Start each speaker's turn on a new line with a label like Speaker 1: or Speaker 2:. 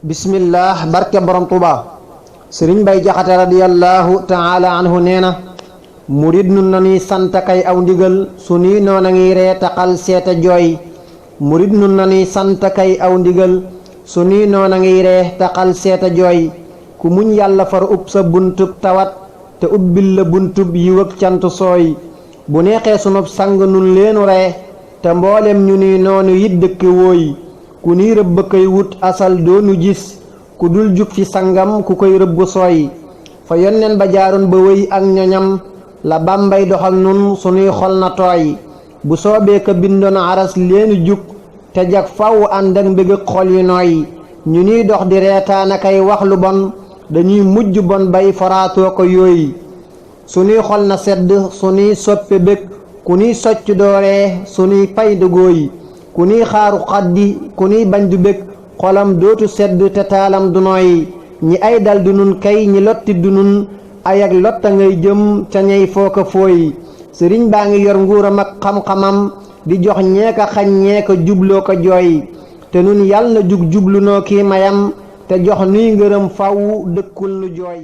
Speaker 1: bismillah barke borom Tuuba sëriñ Bay Jaxate radiyallahu taala anhu nee na murid nun nanuy sant kay aw ndigal sunuy noona ngi ree taxal seeta jooy murid nun nanuy sant kay aw ndigal sunuy noona ngi ree taxal seeta jooy ku muñ yàlla far ub sa buntub tawat te ubbil la buntub yiw ak cant sooy bu neexee sunub sang nun leenu ree te mboolem ñu nuy noonu yit dëkke wooy ku nuy rëbb kay wut asal doonu gis ku dul jug fi sangam ku koy rëbb sooy fa yonneen ba jaaroon ba wéy ak ñoñam la bàmbay dox ak nun sunuy xol na tooy bu soobee ka bindoon aras leenu jug te jag faw ànd ak mbég ak xol yu nooy ñu nuy dox di reetaan akay wax lu bon dañuy mujj bon bay faraatoo ko yooy sunuy xol na sedd sunuy soppe bég ku nuy socc dooree sunuy pay dëggooy ku nuy xaaru xaddi ku nuy bañ du bég xolam dootu sedd te taalam du nooy ñi ay dal du nun kay ñi lotti du nun ay ak lotta ngay jëm ca ñey fooka fooy sëriñ baa ngi yor nguuram ak xam-xamam di jox ñeeka xañ ñeeka jubloo ko jooy te nun yàlla na jug jublu noo kii mayam te jox nuy ngërëm faw dëkkul nu jooy